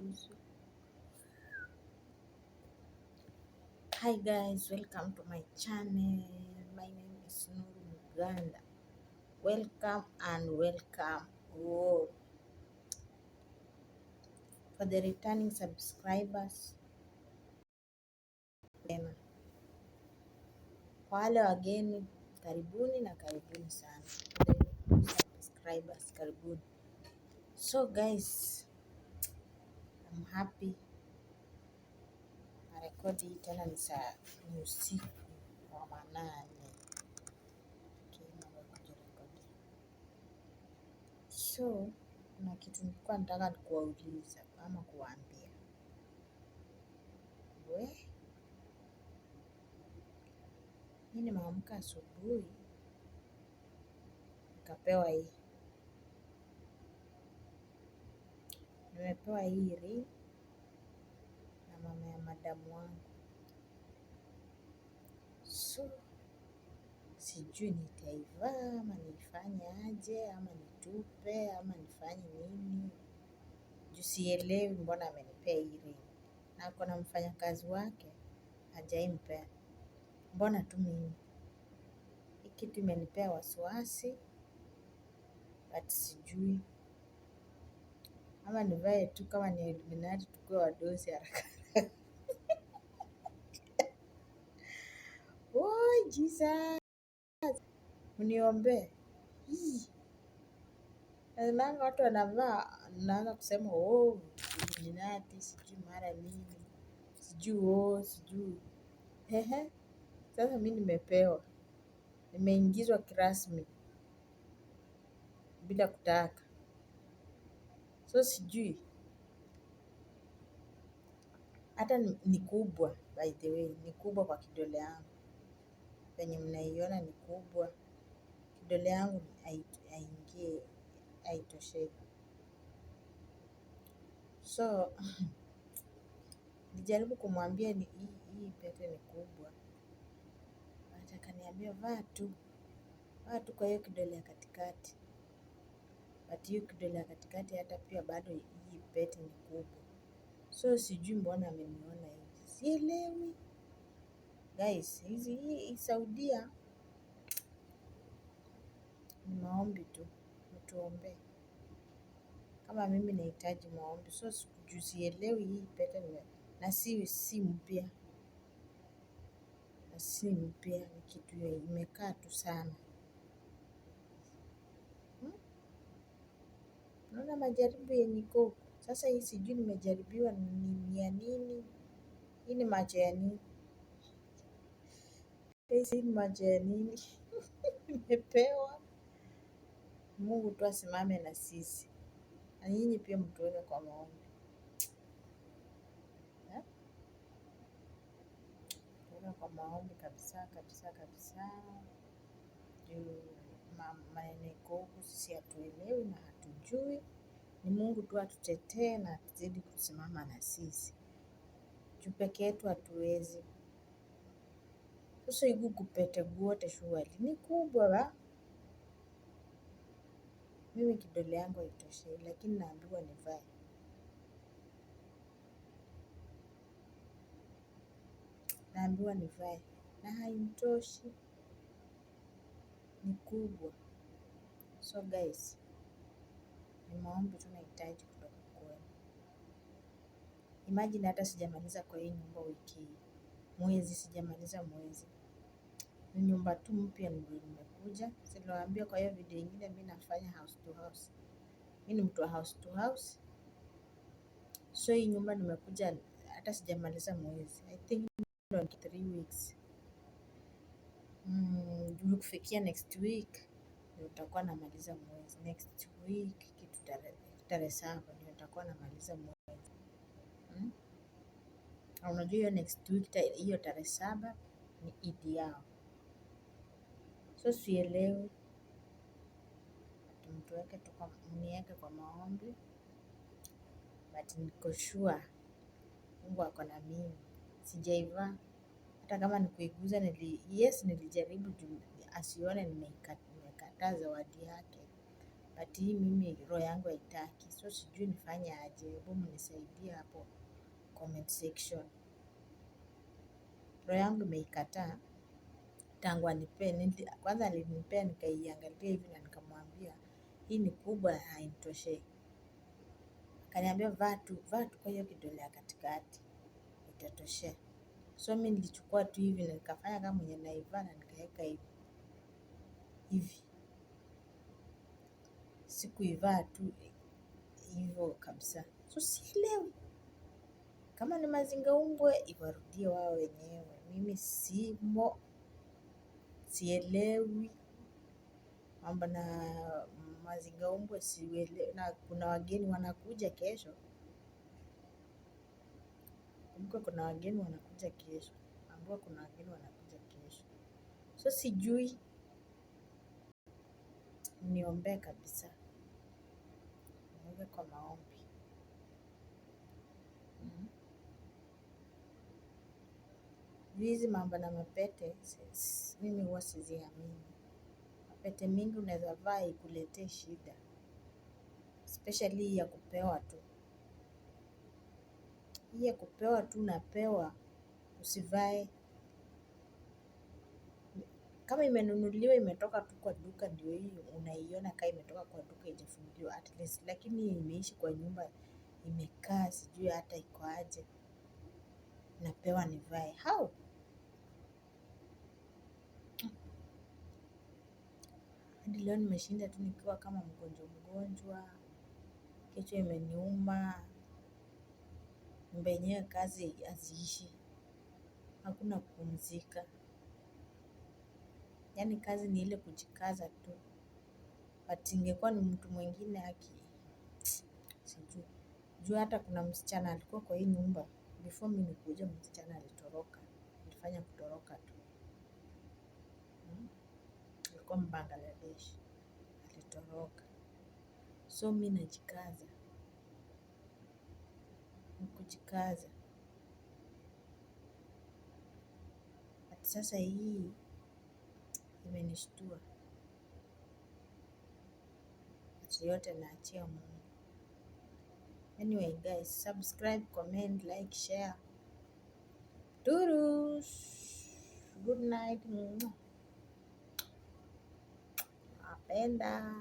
News. Hi guys, welcome to my channel. My name is Nuru Muganda. Welcome and welcome all. For the returning subscribers, tena kwa wale wageni, karibuni na karibuni sana. For the new subscribers, karibuni. So guys, I'm happy. Na rekodi hii tena ni saa ni usiku wa manane. Okay, mambo ya kujirekodi. So kuna kitu nilikuwa nataka kuwauliza ama kuwaambia. We, mi nimeamka asubuhi nikapewa hii, nimepewa hii ring na mama ya madamu wangu. So sijui nitaivaa ama nifanye aje ama nitupe ama nifanye nini, juu sielewi mbona amenipea hii ring, na ako na mfanyakazi wake hajaimpea, mbona tu mimi? Hii kitu imenipea wasiwasi, but sijui ama nivae tu kama ni Illuminati tukue wadosi haraka. Oh, Jesus, mniombee. Hii. Naonanga watu wanavaa, naanza kusema oh, Illuminati sijui mara nini sijui oh, sijui hehe. Sasa mi nimepewa, nimeingizwa kirasmi bila kutaka, so sijui hata ni kubwa, by the way, ni kubwa kwa kidole yangu, penye mnaiona ni kubwa. Kidole yangu haingie, haitoshei. So nijaribu kumwambia ni hii pete ni kubwa, but akaniambia vaa tu, vaa tu kwa hiyo kidole ya katikati. But hiyo kidole ya katikati hata pia bado hii pete ni kubwa, so sijui mbona ameniona hivi, sielewi guys. Hizi hii Saudia ni maombi tu, mtuombee. Kama mimi nahitaji maombi, so juu sielewi hii pete ni, na si mpya, na si mpya, ni kitu imekaa tu sana. Naona majaribu yenye iko sasa. Hii sijui nimejaribiwa ni ya nini? Hii ni macho ya nini? Hii ni macho ya nini? Nimepewa. Mungu tu asimame na sisi, na nyinyi pia mtuweke kwa maombi eh? Tuweke kwa maombi kabisa kabisa kabisa, juu maneno iko huku sisi hatuelewi na hatujui. Ni Mungu tu atutetee na atuzidi kusimama na sisi, juu peke yetu hatuwezi. Sasa igugu pete guote shughuli ni kubwa ba mimi kidole yangu haitoshei, lakini naambiwa nivae. Naambiwa nivae na hainitoshi, ni kubwa. So guys, ni maombi tu nahitaji kutoka kwenu. Imagine hata sijamaliza kwa hii nyumba wiki hii, mwezi sijamaliza mwezi. Ni nyumba tu mpya ndio nimekuja. Siliwaambia kwa hiyo video ingine mi nafanya house to house. Mi ni mtu wa house to house. So hii nyumba nimekuja hata sijamaliza mwezi. I think ndo 3 weeks. Kufikia next week ndio nitakuwa namaliza mwezi. Next week kitu tarehe 7 ndio nitakuwa namaliza mwezi. Na unajua hiyo next week hiyo tarehe 7 ni Idi yao. So sielewi, mtuweke tu kwa, mniweke kwa maombi, but niko sure Mungu ako na mimi. Sijaivaa hata kama ni kuiguza, yes nilijaribu juu asione nimekataa zawadi yake, But hii mimi roho yangu haitaki. So sijui nifanye aje. Hebu mnisaidie hapo comment section. Roho yangu imeikataa tangu anipee. Kwanza alinipea nikaiangalia hivi na nikamwambia hii ni kubwa hainitoshei. Akaniambia vaa tu, vaa tu kwa hiyo kidole ya katikati itatoshea. So mi nilichukua tu hivi na nikafanya kama mwenye naivaa na nikaweka hivi hivi. Sikuivaa tu hivyo kabisa. So sielewi kama ni mazingaumbwe iwarudie wao wenyewe. Mimi simo, sielewi mambo na mazingaumbwe sielewi, na kuna wageni wanakuja kesho. Kumbuka kuna wageni wanakuja kesho. Ambiwa kuna wageni wanakuja kesho. So sijui, niombee kabisa. Niweke kwa maombi. Hizi mambo na mapete, mimi huwa siziamini. Mapete mingi unaweza vaa ikuletee shida. Especially ya kupewa tu. Hii ya kupewa tu unapewa, usivae. Kama imenunuliwa imetoka tu kwa duka ndio hiyo unaiona kama imetoka kwa duka haijafunguliwa at least. Lakini imeishi kwa nyumba imekaa sijui hata iko aje. Napewa nivae. How? Hadi leo nimeshinda tu nikiwa kama mgonjwa mgonjwa. Kichwa imeniuma. Nyumba yenyewe kazi haziishi. Hakuna kupumzika. Yaani kazi ni ile kujikaza tu. But ingekuwa ni mtu mwingine haki. Sijui. Juu hata kuna msichana alikuwa kwa hii nyumba. Before mimi nikuje msichana alitoroka. Alifanya kutoroka tu. Alikuwa Mbangladesh. Alitoroka. So mi najikaza. Ni kujikaza. But sasa hii imenishtua. But yote naachia Mungu. Anyway guys, subscribe, comment, like, share. Toodles. Good night. Napenda.